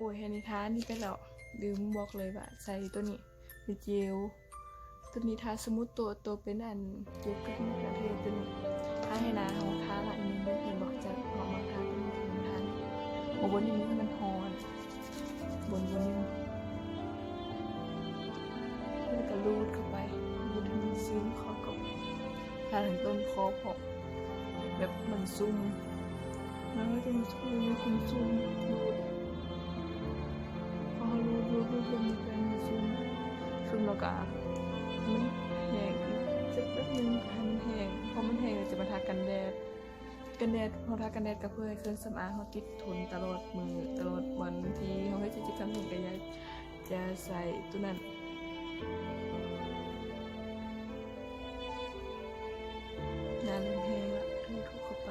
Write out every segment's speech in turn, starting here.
ໂອ້ຍ ອັນນີ້ທານີ້ໄປແລ້ວ ລືມບອກເລີຍວ່າໃສ່ໂຕນີ້ ເປັນເຈວ ໂຕນີ້ທາສະໝຸດໂຕະ ໂຕເປັນອັນເກັບກັບມະເຂືອເທດໂຕນີ້ ທາໃຫ້ໜ້າເຮົາ ທາລະໜຶ່ງເດີ ເຫັນບໍ່ ຈະເອົາມາທາໂຕນີ້ ທານີ້ ເອົາບົນນີ້ໃຫ້ມັນຮ້ອນ ບົນ ບົນນີ້ ແລ້ວກໍລູດເຂົ້າໄປ ລູດໃຫ້ມັນຊຶມເຂົ້າກັບ ທາທັງຕົ້ນຄໍພ້ອມ ແບບມັນຊຸ່ມ ແລ້ວມັນຈະມີຄວາມຊຸ່ມ ພໍເຮົາລູດ ລູດ ລູດ ແບບນີ້ໄປ ມັນຊຸ່ມ ຊຸ່ມແລ້ວກະມັນແຫ້ງອີກຈັກແປັບໜຶ່ງ ໃຫ້ມັນແຫ້ງ ພໍມັນແຫ້ງແລ້ວຈະມາທາກັນແດດ ກັນແດດ ເຮົາທາກັນແດດກະເພື່ອໃຫ້ເຄື່ອງສຳອາງເຮົາຕິດທົນຕະຫຼອດມື້ ຕະຫຼອດວັນ ບາງທີເຮົາເຮັດກິດຈະກຳຫຍັງກະຢາກ ຈະໃສ່ໂຕນັ້ນ ໜ້າເລີ່ມແຫ້ງລະ ລູດເຂົ້າໄປ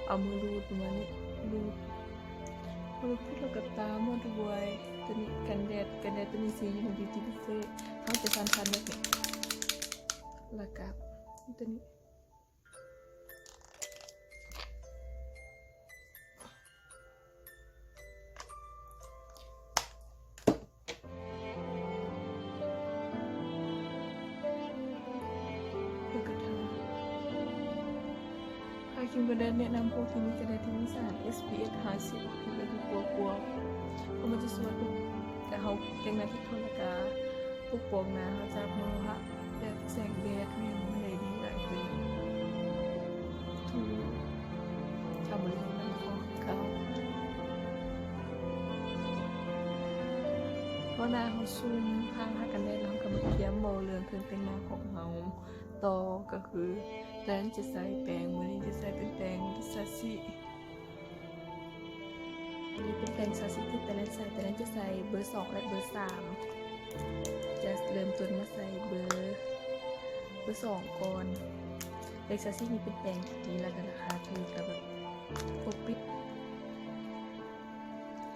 ເອົາມືລູດປະມານນີ້ ລູດ ພໍລູດແລ້ວກະຕາມມາດ້ວຍໂຕນີ້ກັນແດດ ກັນແດດໂຕນີ້ຊິຢູ່ໃນ Beauty Blender ເຮົາຈະພັນໆແບບນີ້ ລະກະໂຕນີ້ ແລ້ວກໍທາ ທາຄຣີມກັນແດດ ແນະນຳພວກທີ່ມີກັນແດດທີ່ມີສານ ເອັສພີເອັຟ ຫ້າສິບ ພີເອັມ ກວ່າໆ ເພາະມັນຈະຊ່ວຍ ແຕ່ເຮົາແຕ່ງໜ້າທີ່ທົນ ແລ້ວກະປົກປ້ອງໜ້າເຮົາຈາກມົນລະພາບ ແບບແສງແດດແມ່ນມັນໄດ້ດີຫຼາຍຂຶ້ນ ຖືກ ຖ້າບໍ່ໄດ້ເຮັດນຳຂອງເກົ່າ ເພາະໜ້າເຮົາຊຸ່ມ ທາ ທາກັນແດດແລ້ວ ເຮົາກໍມາກຽມເວົ້າເລື່ອງເຄື່ອງແຕ່ງໜ້າຂອງເຮົາຕໍ່ ກໍຄື ແຕ່ລະນີ້ຈະໃຊ້ແປງ ມື້ນີ້ຈະໃຊ້ເປັນແປງຊາຊິ ອັນນີ້ເປັນແປງຊາຊິທີ່ແຕ່ລະໃຊ້ ແຕ່ລະຈະໃຊ້ເບີສອງ ແລະ ເບີສາມ ຈະເລີ່ມຕົ້ນມາໃຊ້ເບີ ເບີສອງກ່ອນ ແປງຊາຊິນີ້ເປັນແປງທີ່ດີ ແລ້ວກໍລາຄາຖືກ ແລ້ວແບບປົກປິດ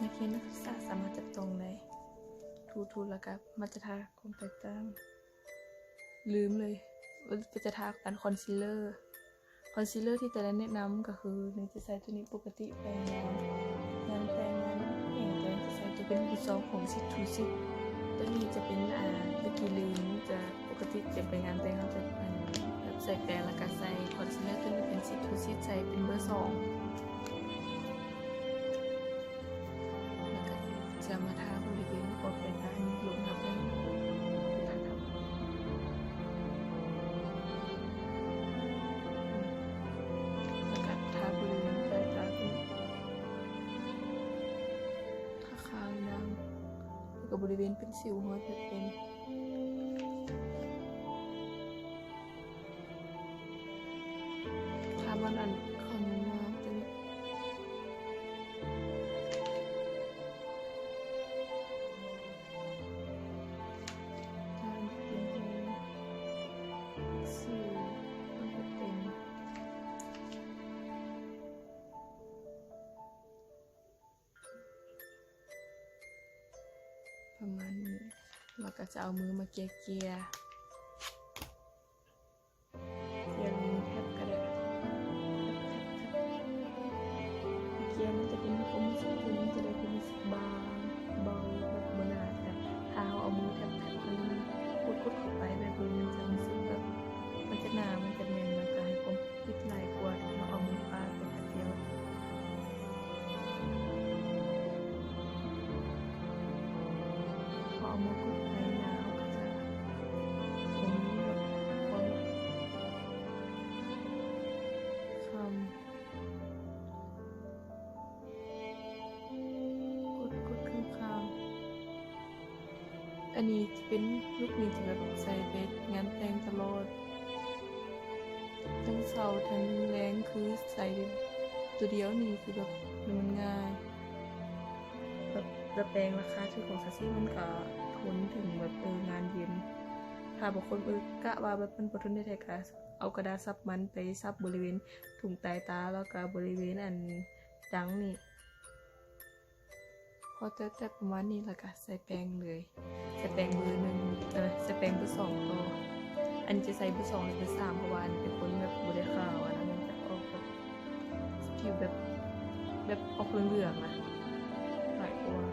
ນັກຮຽນນັກສຶກສາສາມາດຈັບຕ້ອງໄດ້ ຖູໆ ແລ້ວກໍມັນຈະທາຄວາມແຕກຕ່າງ ລືມເລີຍວ່າຈະທາອັນຄອນຊີລເລີ ຄອນຊີລເລີທີ່ແຕ່ລະແນະນຳກໍຄື ນີ້ຈະໃຊ້ໂຕນີ້ປົກກະຕິແປງງານ ງານແຕ່ງງານຫຍັງ ແຕ່ຈະໃຊ້ໂຕເປັນບີສອງຂອງຊິດທູຊິດ ໂຕນີ້ຈະເປັນ ອາ ຕະກີ້ລືມ ຈະປົກກະຕິຈະໄປງານແຕ່ງ ເຮົາຈະ ອັນ ແບບໃສ່ແປງ ແລ້ວກໍໃສ່ຄອນຊີລເລີ ໂຕນີ້ເປັນຊິດທູຊິດ ໃສ່ເປັນເບີສອງ ແລ້ວກໍຈະມາທາບໍລິເວນປອກແປງຕາໃຫ້ມັນລົງທັບ ແລ້ວກໍທາບໍລິເວນໃຕ້ຕາ ທາຄາງດຳ ແລ້ວກໍບໍລິເວນເປັນສິວ ຮອຍແຜດເປັນ ຖ້າມັນອັນ ເຂົ້າມາເປັນ ຖ້າມັນເປັນຮອຍສິວ ຮອຍແຜດເປັນ ປະມານນີ້ ແລ້ວກໍຈະເອົາມືມາເກຍໆ ເກຍແທັບກໍໄດ້ ແທັບໆ ເກຍມັນຈະເປັນຄວາມຮູ້ສຶກ ມັນຈະໄດ້ຄວາມຮູ້ສຶກບາງ ເບົາ ແບບບໍ່ໜາ ແຕ່ຖ້າເຮົາເອົາມືແທັບໆ ມັນກົດໆ ເຂົ້າໄປແບບນີ້ ມັນຈະຮູ້ສຶກແບບ ມັນຈະໜາ ມັນຈະແໜ້ນ ແລ້ວກໍໃຫ້ຄວາມ ຕິດຫຼາຍກວ່າທີ່ເຮົາເອົາມືປາດໄປແປັບດຽວ. ພໍເອົາມືກົດໄປ ໜ້າເຮົາກໍຈະບໍ່ມີແບບຄວາມຄ້ຳ ກົດໆ ຄ້ຳໆ. ອັນນີ້ຈະເປັນລຸກນີ້ຈະແບບໃສ່ໄປງານແຕ່ງຕະຫຼອດ ທັງເຊົ້າທັງແລງ ຄືໃສ່ໂຕດຽວນີ້ ຄືແບບມັນງ່າຍ ແບບລະແປງລາຄາຖືກຂອງຊາຊີ ມັນກະທົນເຖິງແບບ ເອີ ງານເຢັນ. ຖ້າບາງຄົນ ເອີ ກະວ່າແບບມັນບໍ່ທົນແທ້ໆ ກະເອົາກະດາດສັບມັນໄປສັບບໍລິເວນຖົງໃຕ້ຕາ ແລ້ວກະບໍລິເວນອັນດັງນີ້. ພໍແຕະໆປະມານນີ້ ແລ້ວກະໃສ່ແປງເລີຍ ໃສ່ແປງເບີໜຶ່ງ ເອີ ໃສ່ແປງເບີສອງຕໍ່. ອັນນີ້ຈະໃສ່ເບີສອງ ຫຼື ເບີສາມ ເພາະວ່າອັນນີ້ເປັນຄົນແບບບໍ່ໄດ້ຂາວ ອັນນັ້ນມັນຈະອອກແບບຜິວແບບ ແບບອອກເຫຼືອງໆນະ ຫຼາຍກວ່າ.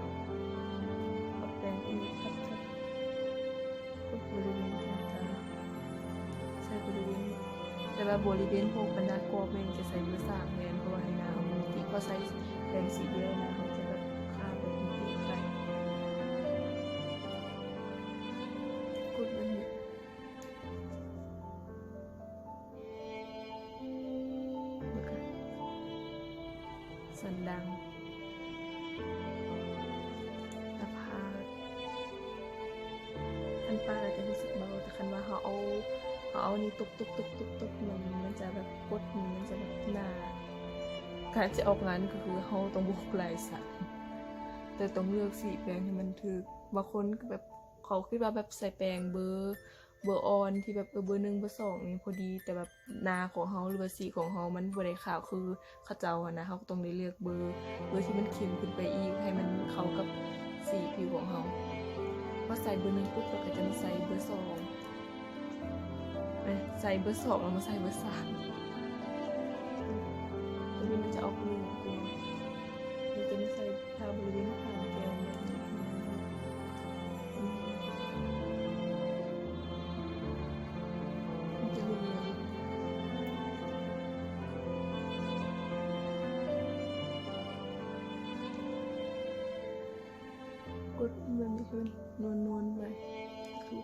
ແຕ່ວ່າບໍລິເວນພວກບັນດາກອບແມ່ນຈະໃສ່ເບີສາມແທນ ເພາະວ່າໃຫ້ໜ້າເຮົາມີມິຕິ ເພາະໃສ່ແປງສີດຽວໜ້າເຮົາຈະແບບຂາດແບບມິຕິໄປ. ກົດແບບນີ້ ແລ້ວກະສັນດັງ ໜ້າຜາກ. ຄັນປາດອາດຈະຮູ້ສຶກເບົາ ແຕ່ຄັນວ່າເຮົາເອົາ ເຮົາເອົານີ້ຕົບໆໆໆ ມັນ ມັນຈະແບບກົດ ມັນຈະແບບໜ້າ. ການຈະອອກງານກໍຄືເຮົາຕ້ອງບໍ່ຄຸກຫຼາຍສະ ແຕ່ຕ້ອງເລືອກສີແປງໃຫ້ມັນຖືກ. ບາງຄົນກໍແບບ ເຂົາຄິດວ່າແບບໃສ່ແປງເບີ ເບີອ່ອນທີ່ແບບ ເອີ ເບີໜຶ່ງ ເບີສອງນີ້ພໍດີ ແຕ່ແບບໜ້າຂອງເຮົາ ຫຼືວ່າສີຂອງເຮົາມັນບໍ່ໄດ້ຂາວຄືເຂົາເຈົ້າຫັ້ນນະ. ເຮົາກໍຕ້ອງໄດ້ເລືອກເບີ ເບີທີ່ມັນເຂັ້ມຂຶ້ນໄປອີກ ໃຫ້ມັນເຂົ້າກັບສີຜິວຂອງເຮົາ. ພໍໃສ່ເບີໜຶ່ງປຸບ ເຮົາກໍຈະມາໃສ່ເບີສອງ ເອີ ໃສ່ເບີສອງ ແລ້ວມາໃສ່ເບີສາມ. ໂຕນີ້ມັນຈະອອກເຫຼືອງກວ່າ ເຮົາຈະມາໃສ່ ທາບໍລິເວນຂ້າງແກ້ມແບບນີ້ ມັນຈະເຫຼືອງ ກົດແບບນີ້ຂຶ້ນ ນວນໆໄປ ຖູໆ.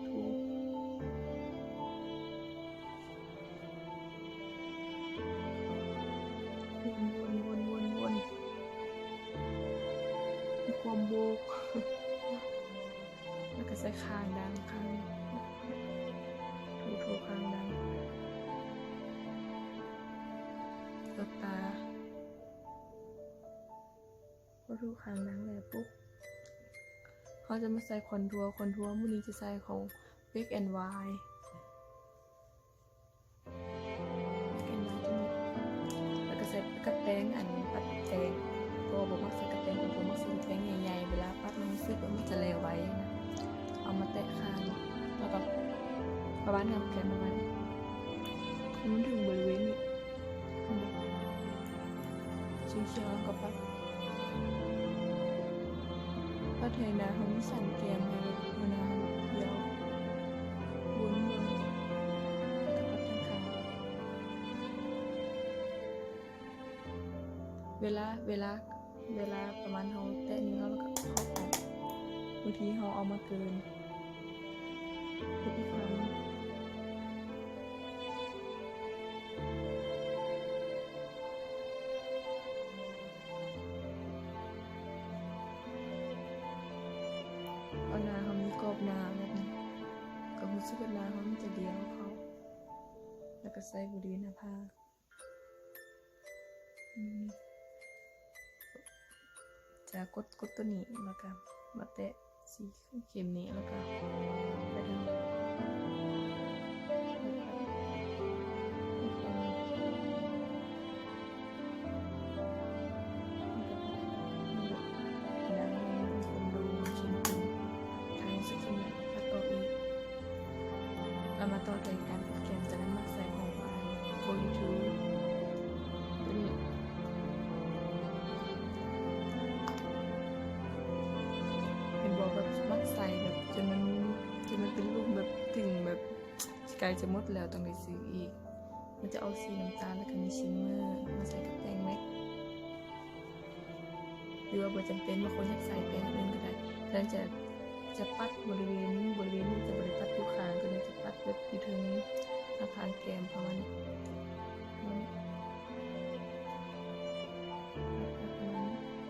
ວນໆໆໆ ມີຄວາມໂບກ ແລ້ວກະໃສ່ຄາງດັງ ຄາງ ຖູໆຄາງດັງ ຕົບຕາ. ພໍຖູຄາງດັງແລ້ວປຸບ ເຮົາຈະມາໃສ່ຄອນທົວ ຄອນທົວມື້ນີ້ຈະໃສ່ຂອງ Wet n Wild. ແລ້ວກໍໃສ່ກະແຕງ ອັນປັດແຕງ ເພາະວ່າບໍ່ມັກໃສ່ກະແຕງ ເພາະວ່າມັກໃສ່ແຕງໃຫຍ່ໆ ເວລາປັດມັນຮູ້ສຶກວ່າມັນຈະແຫຼວໄວນະ. ເອົາມາແຕະຄາງ ແລ້ວກໍປະມານຫາມແກ້ມປະມານ ໃຫ້ມັນເຖິງບໍລິເວນນີ້ ເຫັນບໍ່? ສີຂຽວ ແລ້ວກໍປັດ ປັດໃຫ້ໜ້າເຮົາມີສັນແກ້ມ ໃຫ້ແບບໜ້າເຮົາແບບຂຽວ ວົນໆ ແລ້ວກໍປັດທາງຂ້າງ. ເວລາ ເວລາ ເວລາປະມານເຮົາແຕະນິ້ວເຮົາ ແລ້ວກໍເອົາອອກ ບາງທີເຮົາເອົາມາເກີນ ເຮັດອີກຄັ້ງ. ເອົາໜ້າເຮົາມີກອບໜ້າແບບນີ້ ກໍຮູ້ສຶກວ່າໜ້າເຮົາມັນຈະດຽວເຂົ້າ ແລ້ວກໍໃສ່ບໍລິເວນໜ້າຜາກ ອືມ ຈະກົດ ກົດໂຕນີ້ ແລ້ວກໍມາແຕະ ສີເຂັ້ມນີ້ ແລ້ວກໍໄປທາງ ດັງ ຄົນດູເຂັ້ມຂຶ້ນ ທາງສະກິນ ແລ້ວກໍຕັດອອກອີກ. ເຮົາມາຕໍ່ກັນການແກມ ຈາກນັ້ນມັກໃສ່ຂອງ ອ່າ ໂຟຢູທູ ໂຕນີ້ ເຫັນບໍ່? ແບບມັກໃສ່ແບບຈົນມັນ ຈົນມັນເປັນຮູບແບບ ເຖິງແບບໃກ້ຈະໝົດແລ້ວ ຕ້ອງໄດ້ຊື້ອີກ. ມັນຈະອອກສີນ້ຳຕານ ແລ້ວກໍມີຊິມເມີ ມາໃສ່ກັບແປງແມັກ ຫຼືວ່າບໍ່ຈຳເປັນ ບາງຄົນຢາກໃສ່ແປງອື່ນກໍໄດ້. ແລ້ວຈະ ຈະປັດບໍລິເວນ ບໍລິເວນນີ້ຈະບໍ່ໄດ້ປັດຢູ່ຂ້າງ ກໍຈະປັດແບບຢູ່ເທິງ ທາງຂ້າງແກ້ມປະມານນີ້ ປະມານນີ້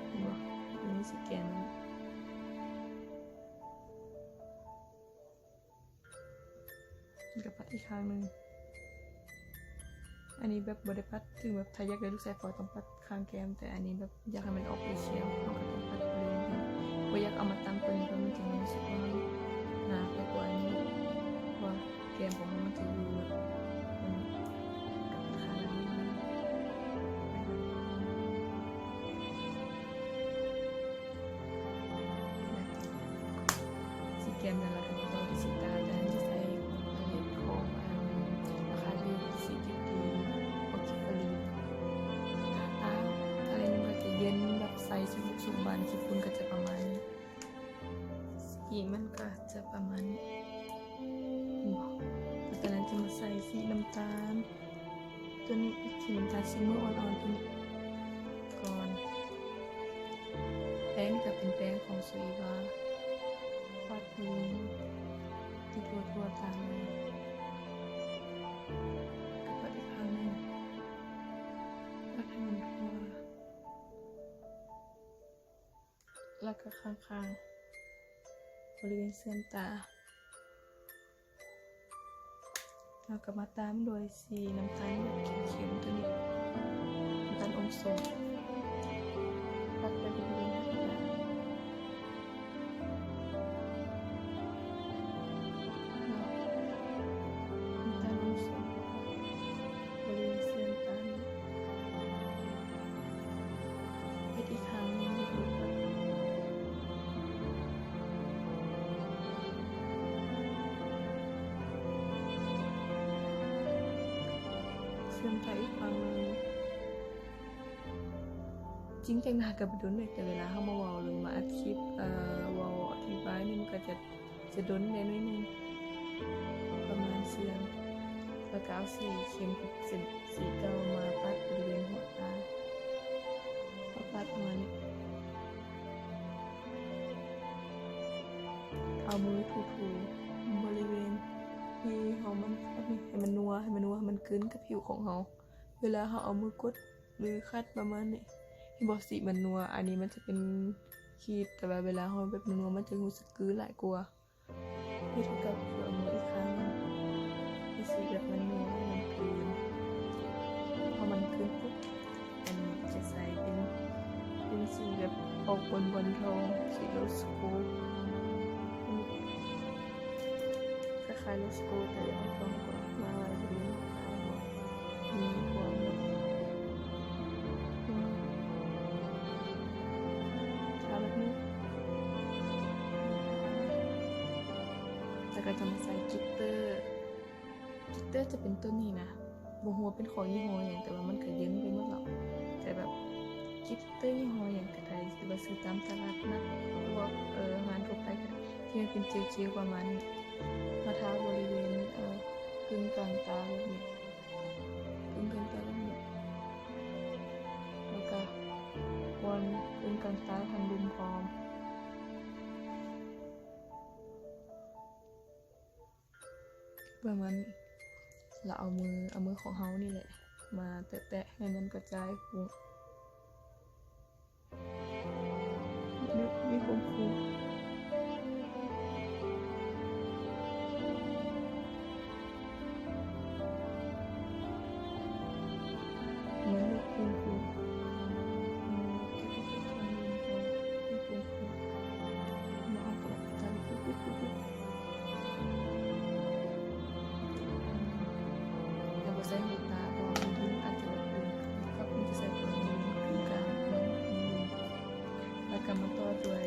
ເຫັນບໍ່? ອັນນີ້ຊິແກ້ມ ແລ້ວກໍປັດອີກຂ້າງໜຶ່ງ. ອັນນີ້ແບບບໍ່ໄດ້ປັດ ເຖິງແບບຖ້າຢາກໄດ້ລູກຊາຍຝອຍຕ້ອງປັດຂ້າງແກ້ມ ແຕ່ອັນນີ້ແບບຢາກໃຫ້ມັນອອກເອເຊຍ ເຮົາກໍຕ້ອງປັດບໍລິເວນນີ້. ບໍ່ຢາກເອົາມາຕ່ຳກວ່ານີ້ ເພາະມັນຈະຮູ້ສຶກວ່າມັນໜາໄປກວ່ານີ້ ເພາະວ່າແກ້ມຂອງເຮົາມັນຈະຢູ່ແບບ ກັບຂ້າງນີ້. ສີແກ້ມນັ້ນ ແລ້ວກໍມາຕໍ່ທີ່ສີຕາ ແຕ່ອັນນີ້ໃສ່ຂອງ palette ຂອງ ອັນ ລາຄາຖືກ ສີຕິດດີ Oakifali ຕາ ຕາ ຕານີ້ມັນກໍຈະເຢັນ ແບບໃສ່ຊຸດເດັກຊຸດບັນ ຂີ້ຝຸ່ນກໍຈະປະມານນີ້ ສີມັນກໍຈະປະມານນີ້ ເຫັນບໍ່? ແລ້ວຈາກນັ້ນຈະມາໃສ່ສີນ້ຳຕານ ຕົວນີ້ ສີນ້ຳຕານຊີມເມີອ່ອນໆ ຕົວນີ້ກ່ອນ. ແປ້ງນີ້ກໍເປັນແປ້ງຂອງຊູອີວາ ປັດບລິເວນທີ່ທົ່ວໆຕາເລີຍ ກໍປັດອີກຂ້າງໜຶ່ງ ປັດໃຫ້ມັນທົ່ວ. ແລ້ວກໍຂ້າງໆ ບໍລິເວນເຊື່ອມຕາ ແລ້ວກໍມາຕາມດ້ວຍສີນ້ຳຕານແບບເຂັ້ມໆ ຕົວນີ້ ນ້ຳຕານອົງສົມ ປັດໄປບໍລິເວນໜ້າຜາກ ເນາະ ນ້ຳຕານອົງສົມ ບໍລິເວນເຊື່ອມຕາ ເຮັດອີກຄັ້ງໜຶ່ງ ເຊື່ອມຕາອີກຄັ້ງໜຶ່ງ. ຈິງແຕ່ງໜ້າກໍບໍ່ດົນເດ ແຕ່ເວລາເຮົາມາເວົ້າ ຫຼືມາອັດຄລິບ ເອີ ເວົ້າອະທິບາຍນີ້ ມັນກໍຈະ ຈະດົນແດ່ໜ້ອຍໜຶ່ງ ປະມານເຊື່ອມ ແລ້ວກໍເອົາສີເຂັ້ມ ເສັ້ນສີເກົ່າມາປັດບໍລິເວນຫົວຕາ ມາປັດປະມານນີ້ ເອົາມືຖູໆ ບໍລິເວນທີ່ເຮົາມັນ ໃຫ້ມັນນົວ ໃຫ້ມັນນົວ ໃຫ້ມັນກືນກັບຜິວຂອງເຮົາ. ເວລາເຮົາເອົາມືກົດ ຫຼືຂັດປະມານນີ້ ເຫັນບໍ່ ສີມັນນົວ ອັນນີ້ມັນຈະເປັນຂີດ ແຕ່ວ່າເວລາເຮົາແບບນົວໆ ມັນຈະຮູ້ສຶກກືນຫຼາຍກວ່າ. ເຮັດຄືກັນ ເພື່ອເອົາມືອີກຂ້າງໜຶ່ງ ເຮັດສີແບບມັນນົວ ໃຫ້ມັນກືນ ພໍມັນກືນປຸບ ອັນນີ້ຈະໃສ່ເປັນ ເປັນສີແບບອອກບອນໆທອງ ສີໂຣສໂກລ ຄ້າຍໆໂຣສໂກລ ແຕ່ອອກທອງກວ່າ ມາໄວ້ບໍລິເວນ ມີຄວາມ ອືມ ທາແບບນີ້ ແລ້ວກໍຈະມາໃສ່ກິດເຕີ ກິດເຕີຈະເປັນຕົວນີ້ນະ ບໍ່ຮູ້ວ່າເປັນຂອງຍີ່ຫໍ້ຫຍັງ ແຕ່ວ່າມັນກໍເຢັນໄປໝົດແລ້ວ ແຕ່ແບບກິດເຕີຍີ່ຫໍ້ຫຍັງກໍໄດ້ ຫຼືວ່າຊື້ຕາມຕະຫຼາດນັດ ພວກ ເອີ ຮ້ານທົ່ວໄປກໍໄດ້ ທີ່ມັນເປັນເຈວໆປະມານນີ້ ມາທາບໍລິເວນ ເອີ ກຶ່ງກາງຕາແບບນີ້ ກຶ່ງກາງຕາແບບນີ້ ແລ້ວກະຄວນກຶ່ງກາງຕາທາງລຸ່ມພ້ອມ ປະມານນີ້ ແລ້ວເອົາມື ເອົາມືຂອງເຮົານີ້ແຫຼະ ມາແຕະໆ ໃຫ້ມັນກະຈາຍຝຸ່ນ ມີ ມີຄວາມຟູ ມີຄວາມຟູ ເອີ ແຕ່ກໍເປັນຄວາມ ມີຄວາມຟູ ແລ້ວເຮົາກໍຕັດ ແລ້ວບໍ່ໃສ່ຫົວຕາ ເພາະວ່າມັນ ມັນອາດຈະແບບເປັນ ເພາະມັນຈະໃສ່ຕົວນີ້ຄືກັນ ແລ້ວກໍມາຕໍ່ດ້ວຍ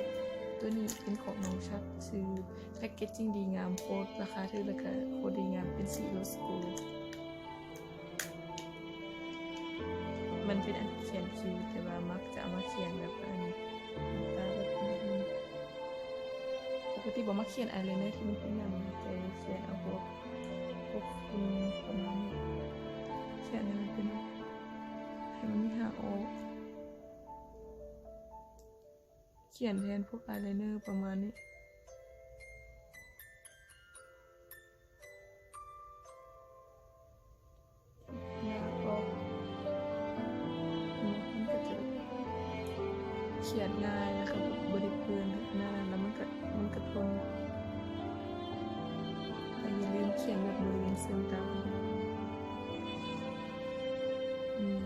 ຕົວນີ້ເປັນຂອງນ້ອງຊັກ ຊື່ ແພັກເກດຈິງດີງາມໂພດ ລາຄາຖືກ ແລ້ວກະໂຄດດີງາມ ເປັນສີໂຣສໂກລ ມັນເປັນອັນຂຽນຄິ້ວ ແຕ່ວ່າມັກຈະເອົາມາຂຽນແບບອັນ ຕາແບບ ປົກກະຕິບໍ່ມັກຂຽນອາຍໄລເນີທີ່ມັນເປັນໜັງ ແຕ່ຂຽນເອົາພວກ ພວກຝຸ່ນປະມານນີ້ ຂຽນໃຫ້ມັນເປັນ ໃຫ້ມັນມີຫາງອອກ ຂຽນແທນພວກອາຍໄລເນີປະມານນີ້ ແລ້ວກໍ ມັນກໍຈະຂຽນງ່າຍ ແລ້ວກໍບໍ່ໄດ້ເປື້ອນຂະໜາດນັ້ນ ແລ້ວມັນກໍ ມັນກໍທົນ ແຕ່ຢ່າລືມຂຽນແບບບໍລິເວນເຊື່ອມຕາ ອືມ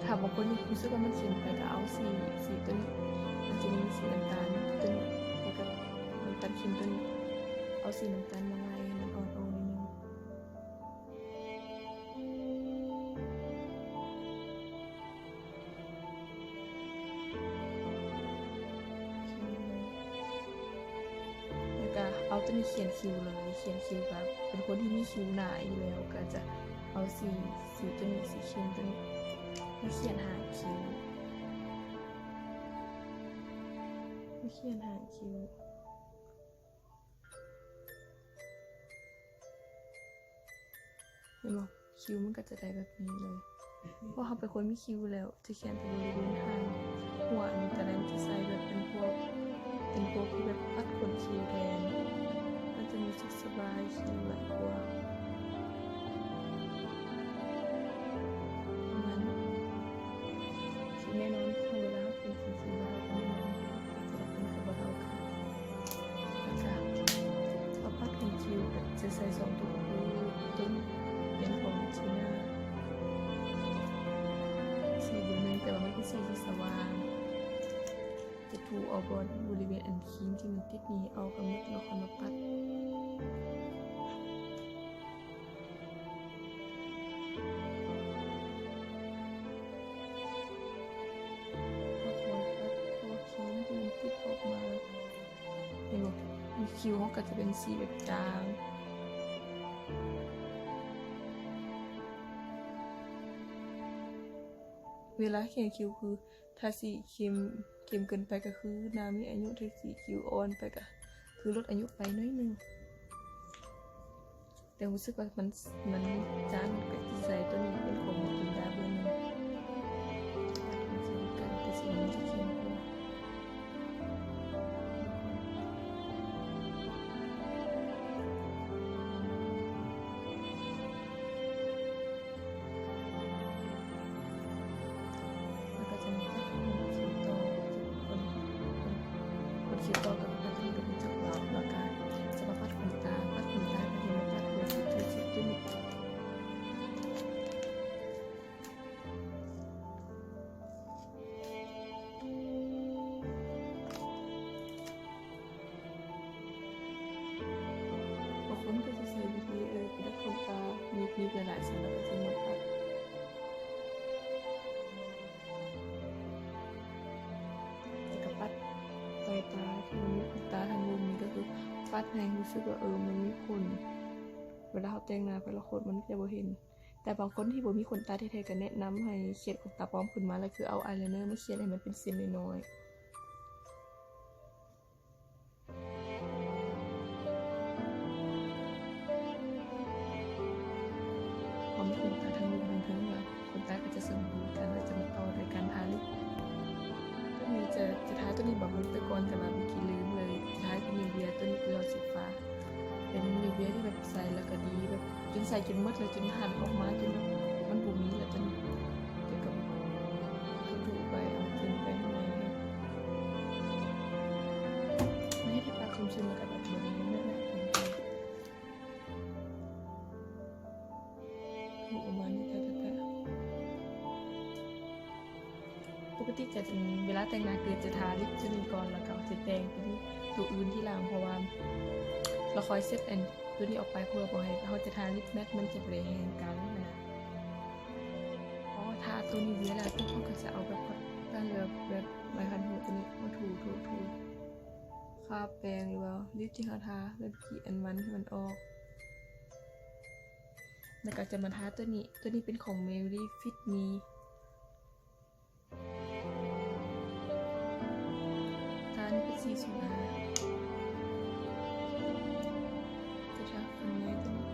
ຖ້າບາງຄົນຍັງຮູ້ສຶກວ່າມັນເຂັ້ມໄປ ກໍເອົາສີ ສີຕົວນີ້ ມັນຈະມີສີນ້ຳຕານຕົວນີ້ ແລ້ວກໍນ້ຳຕານເຂັ້ມຕົວນີ້ ເອົາສີນ້ຳຕານມາໄລ່ໃຫ້ມັນອ່ອນໆໜ້ອຍໜຶ່ງ. ແລ້ວກະເອົາຕົວນີ້ຂຽນຄິ້ວເລີຍ ຂຽນຄິ້ວ ກະເປັນຄົນທີ່ມີຄິ້ວໜາຢູ່ແລ້ວ ກະຈະເອົາສີ ສີຕົວນີ້ ສີເຂັ້ມຕົວນີ້ ມາຂຽນຫາງຄິ້ວ ມາຂຽນຫາງຄິ້ວ. ເຫັນບໍ່? ຄິ້ວມັນກໍຈະໄດ້ແບບນີ້ເລີຍ. ເພາະເຮົາເປັນຄົນມີຄິ້ວແລ້ວ ຈະຂຽນແຕ່ບໍລິເວນຫາງ. ຫົວອັນນີ້ກໍແມ່ນຈະໃສ່ແບບເປັນພວກ ເປັນພວກທີ່ແບບປັດຂົນຄິ້ວແທນ ມັນຈະຮູ້ສຶກສະບາຍຄິ້ວຫຼາຍກວ່າ. ປະມານນີ້. ຄືແນ່ນອນ ເວລາເຮົາເປັນຄິ້ວ ຄິ້ວເຮົາກໍແນ່ນອນ ແຕ່ລະຄົນກໍບໍ່ເທົ່າກັນ. ແລ້ວກະເຮົາປັດຂົນຄິ້ວ ກໍຈະໃສ່ສອງໂຕ ຄືໂຕນີ້ແມ່ນຂອງຈີນ່າ ສີເບີໜຶ່ງ ແຕ່ວ່າມັນເປັນສີທີ່ສະຫວ່າງ. ຈະຖູເອົາບ່ອນບໍລິເວນອັນຄີນທີ່ມັນຕິດນີ້ອອກໃຫ້ໝົດ ແລ້ວຄ່ອຍມາປັດ. ຄ່ອຍໆປັດເອົາຄີນທີ່ມັນຕິດອອກມາ. ເຫັນບໍ່? ຄິ້ວເຮົາກໍຈະເປັນສີແບບຈາງ. ເວລາຂຽນຄິ້ວຄື ຖ້າສີເຂັ້ມ ເຂັ້ມເກີນໄປກໍຄືໜ້າມີອາຍຸ, ຖ້າສີຄິ້ວອ່ອນໄປກໍຄືຫຼຸດອາຍຸໄປໜ້ອຍໜຶ່ງ. ແຕ່ຮູ້ສຶກວ່າມັນ ມັນຈາງ ກໍຊິໃສ່ໂຕນີ້ເປັນຂອງຈິນດາເບີໜຶ່ງ ກັນ ແຕ່ສີມັນຈະເຂັ້ມກວ່າ. ແລ້ວກໍຈະມີປັດຂົນຄິ້ວຕໍ່ ຂົນ ຂົນຄິ້ວຕໍ່ ກໍປັດໃຫ້ເປັນຈຸດເບົາ ແລ້ວກໍຈະມາປັດຂົນຕາ ປັດຂົນຕາກໍຈະມາປັດຫົວເຂັມຂັດຕົວນີ້. ບາງຄົນກໍຈະໃຊ້ວິທີ ເອີ ດັດຂົນຕາ ໜີບໆຫຼາຍໆຊັ້ນ ແລ້ວກໍຈະມາປັດ ແລ້ວກໍປັດໃຕ້ຕາທີ່ມັນມີຂົນຕາທາງລຸ່ມນີ້ ກໍຄືປັດໃຫ້ຮູ້ສຶກວ່າ ເອີ ມັນມີຂົນ. ເວລາເຮົາແຕ່ງໜ້າໄປແລ້ວ ຂົນມັນຈະບໍ່ເຫັນ. ແຕ່ບາງຄົນທີ່ບໍ່ມີຂົນຕາແທ້ໆ ກໍແນະນຳໃຫ້ຂຽນຂົນຕາປອມຂຶ້ນມາ ແລ້ວຄືເອົາອາຍໄລເນີມາຂຽນໃຫ້ມັນເປັນເສັ້ນນ້ອຍໆ. ພໍມີຂົນຕາທາງລຸ່ມທາງເທິງແລ້ວ ຂົນຕາກໍຈະສົມບູນກັນ ແລ້ວຈະມາຕໍ່ດ້ວຍການທາລິບ. ໂຕນີ້ຈະ ຈະທາໂຕນີ້ບຳລຸງໄປກ່ອນ ແຕ່ວ່າເມື່ອກີ້ລືມເລີຍ ຈະທາເປັນນິວເວຍ ໂຕນີ້ຄືເອົາສີຟ້າ ເປັນນິວເວຍທີ່ແບບໃຊ້ແລ້ວກໍດີ ແບບຈົນໃຊ້ຈົນໝົດແລ້ວ ຈົນຫັນອອກມາຈົນແບບມັນບໍ່ມີແລ້ວ ຈົນ ແລ້ວກໍທຸໆໄປ ເອົາເຄັມໄປໃຫ້ ໃຫ້ປາກຊຸ່ມໆ ແລ້ວກໍແບບບໍ່ໄດ້ແນະນຳ. ປະກະຕິຈະເປັນເວລາແຕ່ງໜ້າ ຄືຈະທາລິບໂຕນີ້ກ່ອນ ແລ້ວກໍຈະແຕ່ງເປັນໂຕອື່ນທີຫຼັງ ເພາະວ່າ ແລ້ວຄ່ອຍເຊັດອັນໂຕນີ້ອອກໄປ ເພື່ອບໍ່ໃຫ້ເຮົາຈະທາລິບແມັດ ມັນຈະບໍ່ໄດ້ແຮງກັນນະ. ພໍທາໂຕນີ້ເບຍແລ້ວ ເຮົາກໍຈະເອົາແບບກັນເລືອກແບບໄມ້ຂັດຫູໂຕນີ້ມາຖູໆ ທາແປງ ຫຼືວ່າລິບທີ່ເຮົາທາ ແບບກີ້ອັນມັນໃຫ້ມັນອອກ. ແລ້ວກໍຈະມາທາໂຕນີ້ ໂຕນີ້ເປັນຂອງ Merry Fit Me ທານີ້ເປັນສີໂຊດາ ຈະທາຄົນໃນໂຕນີ້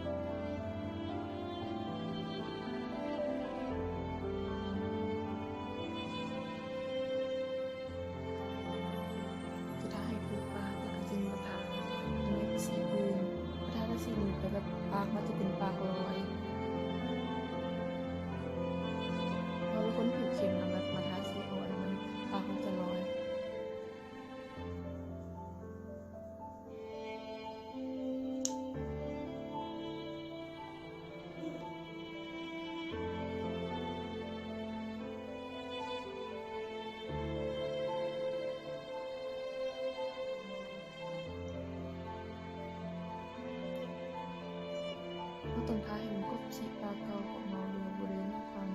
ຈະທາໃຫ້ທົ່ວປາກ ແລ້ວກໍຈຶ່ງມາທາ ອັນນີ້ເປັນສີອື່ນ ຖ້າທາແຕ່ສີນີ້ໄປແບບ ປາກມັນຈະເປັນປາກລອຍ ເຮົາເປັນຄົນຜິວເຂັ້ມນະ ແບບມາທາສີອ່ອນ ມັນ ປາກມັນຈະລອຍ. ເຮົາຕ້ອງທາໃຫ້ມັນກົບສີປາກເກົ່າຂອງເຮົາ ຫຼືວ່າບໍລິເວນໜ້າຜາກ.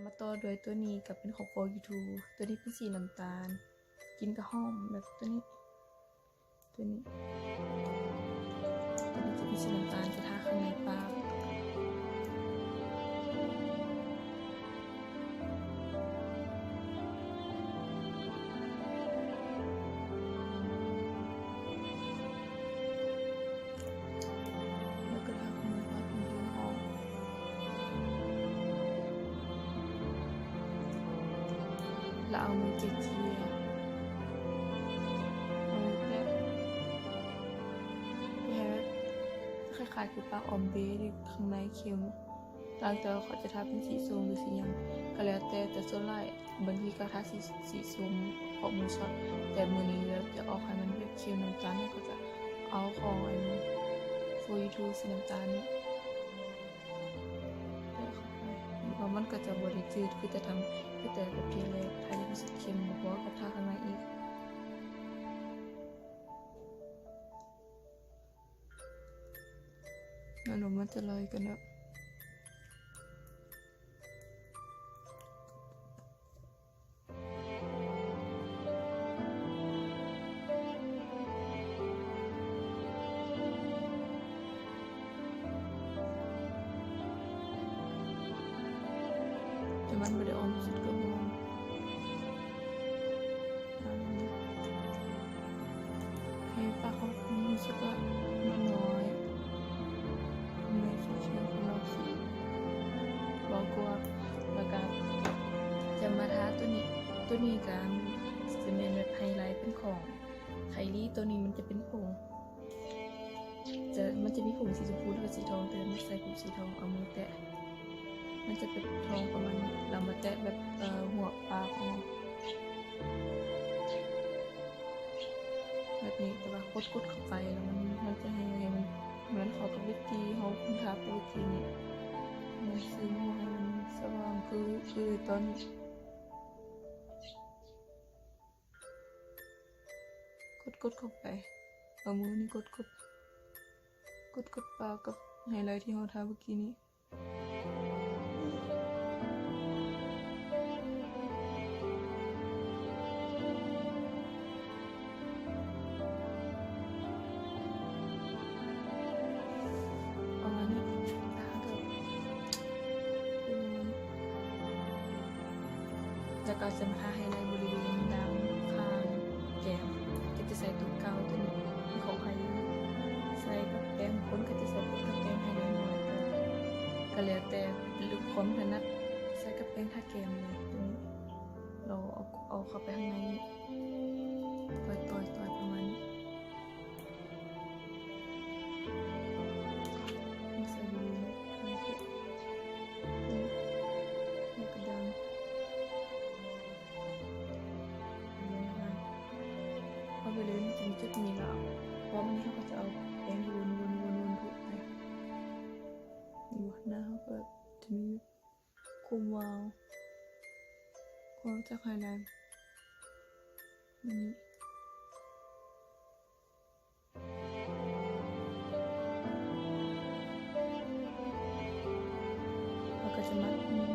ມາຕໍ່ດ້ວຍໂຕນີ້ ກໍເປັນຂອງ For You Too ໂຕນີ້ເປັນສີນ້ຳຕານ ກິ່ນກະຫອມແບບໂຕນີ້ ໂຕນີ້ ໂຕນີ້ຈະເປັນສີນ້ຳຕານ ຈະທາຂ້າງໃນປາກ. ແລ້ວກໍຈະມາທາ ແລ້ວເອົາມືເກ່ຍໆ ເອົາມືແຕະ ແບບຄ້າຍໆຄືປາກອອມເບ້ ທີ່ຂ້າງໃນເຂັ້ມ ຕ່າງແຕ່ວ່າເຂົາຈະທາເປັນສີສົ້ມ ຫຼື ສີຫຍັງກໍແລ້ວແຕ່ ແຕ່ສ່ວນຫຼາຍບາງທີກໍທາສີ ສີສົ້ມ ເພາະມັນຊັດ. ແຕ່ມື້ນີ້ເຮົາຈະອອກໃຫ້ມັນແບບເຂັ້ມນ້ຳຕານ ເຮົາກໍຈະເອົາຂອງອັນ ໂຟຢູທູ ສີນ້ຳຕານນີ້ ແປະເຂົ້າໄປ ແລ້ວມັນກໍຈະບໍ່ໄດ້ຈືດຄືແຕ່ທຳ ຄືແຕ່ແບບທີແລກ. ຖ້າຢາກໃຫ້ສຸດເຂັ້ມ ແລ້ວກໍທາຂ້າງໃນອີກ ແລ້ວມັນຈະໄລ່ກັນແບບ ແຕ່ມັນບໍ່ໄດ້ອອກສຸດກໍບໍ່ ໃຫ້ປາກເຮົາຮູ້ສຶກວ່າມັນນ້ອຍ ໃນໂຊຊຽວຂອງເຮົາຊິເວົ້າກວ່າ ແລ້ວກະຈະມາທາໂຕນີ້ ໂຕນີ້ກະຈະແມ່ນແບບໄຮໄລເປັນຂອງໄຄລີ ໂຕນີ້ມັນຈະເປັນຜົງ ຈະ ມັນຈະມີຜົງສີຊົມພູ ແລ້ວກະສີທອງ ແຕ່ມັນໃສ່ຜົງສີທອງ ເອົາມືແຕະ ມັນຈະເປັນທອງປະມານນີ້ ແລ້ວມາແຕະແບບ ເອີ ຫົວປາກຂອງ ແບບນີ້ ແຕ່ວ່າກົດໆເຂົ້າໄປ ແລ້ວມັນ ມັນຈະໃຫ້ ໃຫ້ມັນ ມັນເຂົ້າກັບວິທີເຮົາທາແຕ່ກີ້ນີ້ ມັນຊຶມ ໃຫ້ມັນສະຫວ່າງຄື ຄືຕອນນີ້ ກົດໆເຂົ້າໄປ ເອົາມືນີ້ກົດໆ ກົດໆປາກກັບໄຮໄລທີ່ເຮົາທາເມື່ອກີ້ນີ້. ປະມານນີ້ ແລ້ວກໍຈະມາທາໃຫ້ໃນບໍລິເວນດ້ານຂ້າງແກ້ມ ກໍຈະໃສ່ຕົວເກົ່າຕົວນີ້ຂອງໃຜ ໃສ່ກັບແປ້ງ ບາງຄົນກໍຈະໃສ່ກັບແປ້ງໄຮໄລໜ້ອຍ ກໍແລ້ວແຕ່ຄວາມຖະໜັດ ໃສ່ກັບແປ້ງທາແກ້ມເລີຍ ຕົວນີ້ ລອງເອົາ ເອົາເຂົ້າໄປຂ້າງໃນນີ້ ຕ່ອຍໆ ປະມານນີ້ ໃສ່ຢູ່ໃນກະດານ ເອົາໄປເລີຍ ມັນຈະມີຈຸດນີ້ແລ້ວ ເພາະວ່າມັນ ເຮົາກໍຈະເອົາແປ້ງວົນໆໆໆ ຖືໄປ ນີ້ ໜ້າເຮົາກໍຈະມີ ຄຸມວາວ ວາວຈາກພາຍໃນ ນີ້ ເຮົາກໍຈະມາ ອືມ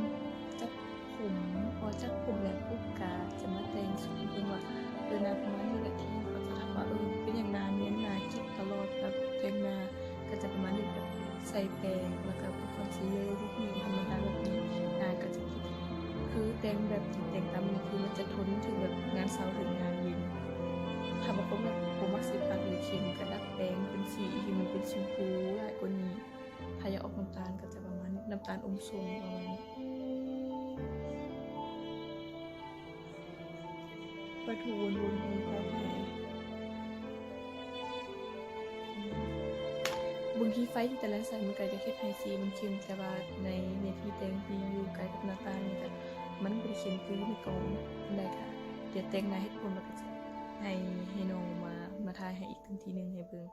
ຈັດຜົມ ພໍຈັດຜົມແລ້ວປຸບ ກະຈະມາແຕ່ງຊຸດໃຫ້ເບິ່ງວ່າ ເອີ ໜ້າປະມານນີ້ແຫຼະ ທີ່ເຂົາຈະທັກວ່າ ເອີ ເປັນຫຍັງໜ້ານຽນ ໜ້າກິກຕະຫຼອດ ແບບແຕ່ງໜ້າ ກໍຈະປະມານນີ້ ແບບໃສ່ແປ້ງ ແລ້ວກໍພວກຄອນຊີເລີ ພວກນີ້ທຳມະດາແບບນີ້ ໜ້າກໍຈະກິກ ຄືແຕ່ງແບບທີ່ແຕ່ງຕາມນີ້ ຄືມັນຈະທົນເຖິງແບບງານເຊົ້າເຖິງງານເຢັນ. ຖ້າບາງຄົນແບບບໍ່ມັກສີປາກເລີຍເຂັ້ມ ກໍດັດແປງເປັນສີທີ່ມັນເປັນຊົມພູຫຼາຍກວ່ານີ້. ຖ້າຢາກອອກນ້ຳຕານກໍຈະປະມານນີ້ ນ້ຳຕານອົມສົ້ມປະມານນີ້. ປະທູວົນໆ ວົນໄປໃຫ້ ບາງທີໄຟທີ່ຕະແລນໃສ່ມັນກໍຈະເຮັດໃຫ້ສີມັນເຂັ້ມ, ແຕ່ວ່າໃນ ໃນທີ່ແຕ່ງທີ່ຢູ່ໃກ້ກັບໜ້າຕ່າງນີ້ກະ ມັນບໍ່ໄດ້ເຂັ້ມຄືຢູ່ໃນກ້ອງປານໃດ. ກະດຽວແຕ່ງໜ້າເຮັດຜົມ ແລ້ວກະຈະໃຫ້ ໃຫ້ນ້ອງມາ ມາຖ່າຍໃຫ້ອີກເທື່ອໜຶ່ງໃຫ້ເບິ່ງ.